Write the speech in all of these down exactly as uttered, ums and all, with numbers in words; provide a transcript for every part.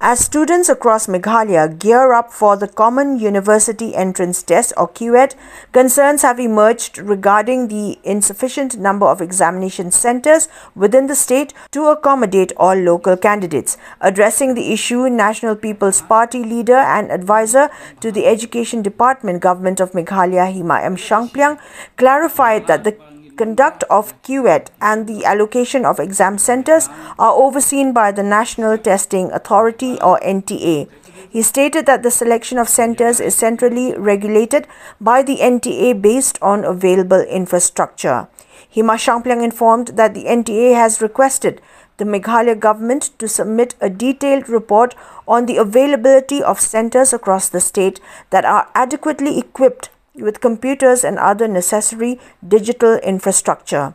As students across Meghalaya gear up for the Common University Entrance Test, or CUET, concerns have emerged regarding the insufficient number of examination centres within the state to accommodate all local candidates. Addressing the issue, National People's Party leader and advisor to the Education Department, Government of Meghalaya, Hima M Shangpliang, clarified that the conduct of CUET and the allocation of exam centres are overseen by the National Testing Authority, or N T A. He stated that the selection of centres is centrally regulated by the N T A based on available infrastructure. Hima Shangpliang informed that the N T A has requested the Meghalaya government to submit a detailed report on the availability of centres across the state that are adequately equipped with computers and other necessary digital infrastructure.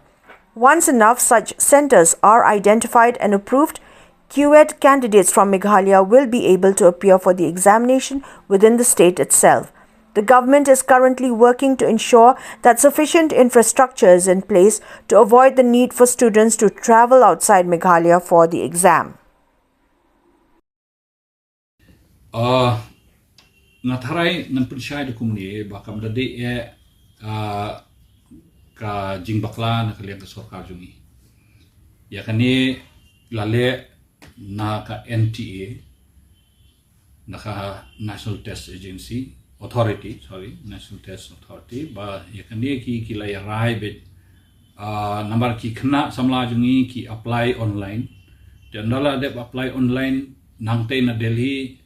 Once enough such centres are identified and approved, CUET candidates from Meghalaya will be able to appear for the examination within the state itself. The government is currently working to ensure that sufficient infrastructure is in place to avoid the need for students to travel outside Meghalaya for the exam. Uh, nga tharai ngan pynshai da kumne ba kam da dei eh uh, ka jingbakla na ka liang ka sorkar jong ngi. Ïa kane la leh na ka N T A, na ka National Test Agency, Authority, sorry, National Test Authority, ba ïa kane ki ki la ïa rai bad uh, namar ki khynnah samla jong ngi ki apply online. Te ynda la dep apply online nangtei na Delhi,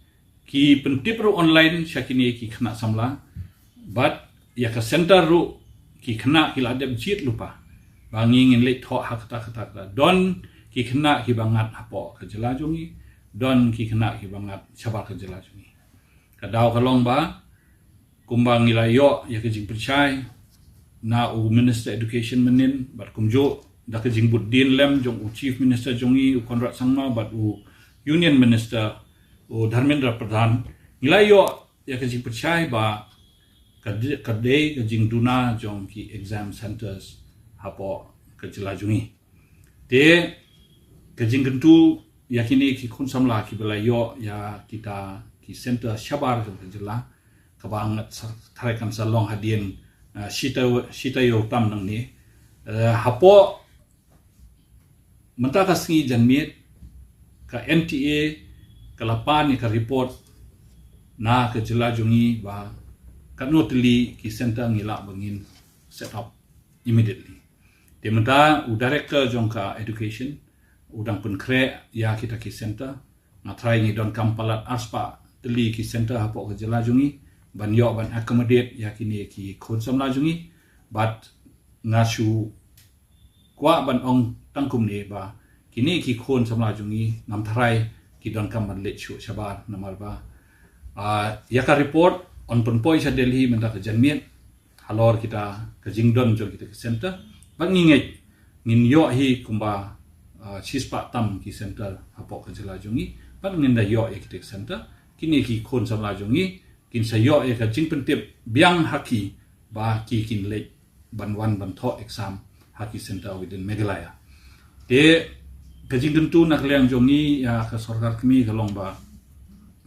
ki pyntip ruh online sha kine ki khynnah samla. Bad ïa ka centre ruh ki khynnah ki la dep jied lypa ba ngi ngin leit thoh ha kata kata kata. Don ki khynnah ki ba ngat hapoh ka jylla jong ngi, don ki khynnah ki ba ngat shabar ka jylla jong ngi. Ka daw ka long ba kumba ngi la ïoh ïa ka jingpynshai na u Minister Education mynhynnin bad kumjuh da ka jingbud dien lem jong u Chief Minister jong ngi u Conrad Sangma bad u Union Minister u Dharmendra Pradhan, ngi la ïoh ïa ka jingpynshai ba ka dei ka jingduna jong ki exam centres hapoh ka jylla jong ngi. Te ka jingkyntu ïa kine ki khun samla ki ba la ïoh ïa kita ki centre shabar jong ka jylla, kaba ngat tharai kan sa long hadien uh, shita shita ïoh tam nangne. Uh, hapoh mynta ka sngi janmiet ka N T A ka la pan ïa ka report na ka jylla jong ngi ba katno tylli ki centre ngi lah ba ngin set up immediately. Te mynta u director jong ka education u dang pynkhreh ïa kita ki centre. Nga tharai ngi donkam palat arspah tylli ki centre hapoh ka jylla jong ngi ban ïoh ban accommodate ïa kine ki khun samla jong ngi. Bad nga shu kwah ban ong tang kumne ba kine ki khun samla jong ngi ngam tharai ki donkam ban leit shuh shabar namar ba uh, ïa ka report yn pynpoi sha Delhi mynta ka janmiet halor kita ka jingdon jong kita ki centre. Bad ngi ngeit ngin ïoh hi kumba uh, shispah tam ki centre hapoh ka jylla jong ngi. Bad ngin da ïoh ïa kita ki centre, kine ki khun samla jong ngi kin sa ïoh ïa ka jingpyntip biang ha ki ba ki kin leit ban wan ban thoh exam ha ki centre within Meghalaya. Te ka jingkyntu na ka liang jong ngi ïa ka sorkar kmie ka long ba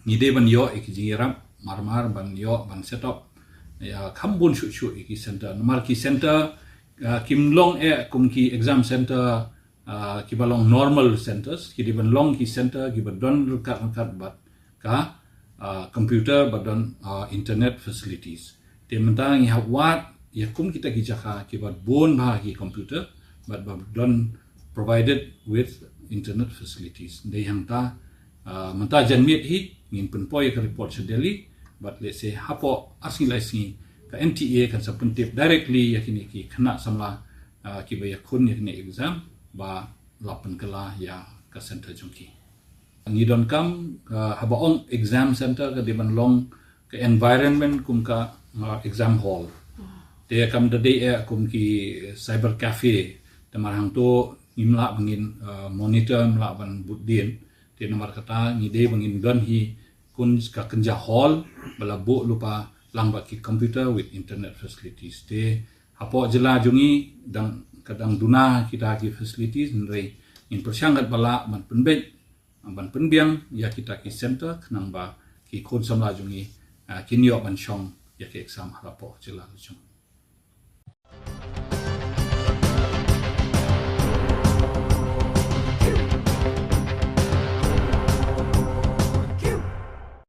ngi dei ban ïoh ïa ki jingïarap marmar ban ïoh ban set up ïa kham bun shuh shuh ïa ki centre. Namar ki centre uh, kim long eh kum ki exam centre uh, ki ba long normal centres, ki dei ban long ki centre ki ba don ryngkat ryngkat bad ka uh, computer ba don uh, internet facilities. Te mynta ngi hap wad ïa kum kita ki jaka ki ba bun bha ki computer bad ba don provided with internet facilities. Dei hangta uh, mynta janmiet hi ngin pynpoi ïa ka report sha Delhi bad lehse hapoh ar sngi lai sngi ka N T A kan sa pyntip directly ïa kine ki khynnah samla uh, ki ba ïakhun ïa kine exam ba la pynkylla ïa ka centre jong ki. Ngi donkam uh, haba ong exam centre ka dei ban long ka environment kum ka uh, exam hall. Te kam da dei eh kum ki cyber cafe. Te namar hangto ngim lah ba ngin uh, monitor, ngim lah ban bud dien. Te namar kata ngi dei ba ngin don hi kum ka kynja hall ba la buh lypa lang bad ki computer with internet facilities. Te hapoh jylla jong ngi dang ka dang duna kita ki facilities, hynrei ngin pyrshang katba lah ban pynbeit ban pynbiang ïa kita ki center khnang ba ki khun samla jong ngi, ah, kin ïoh ban shong ïa ki exam ha la poh jylla la jong.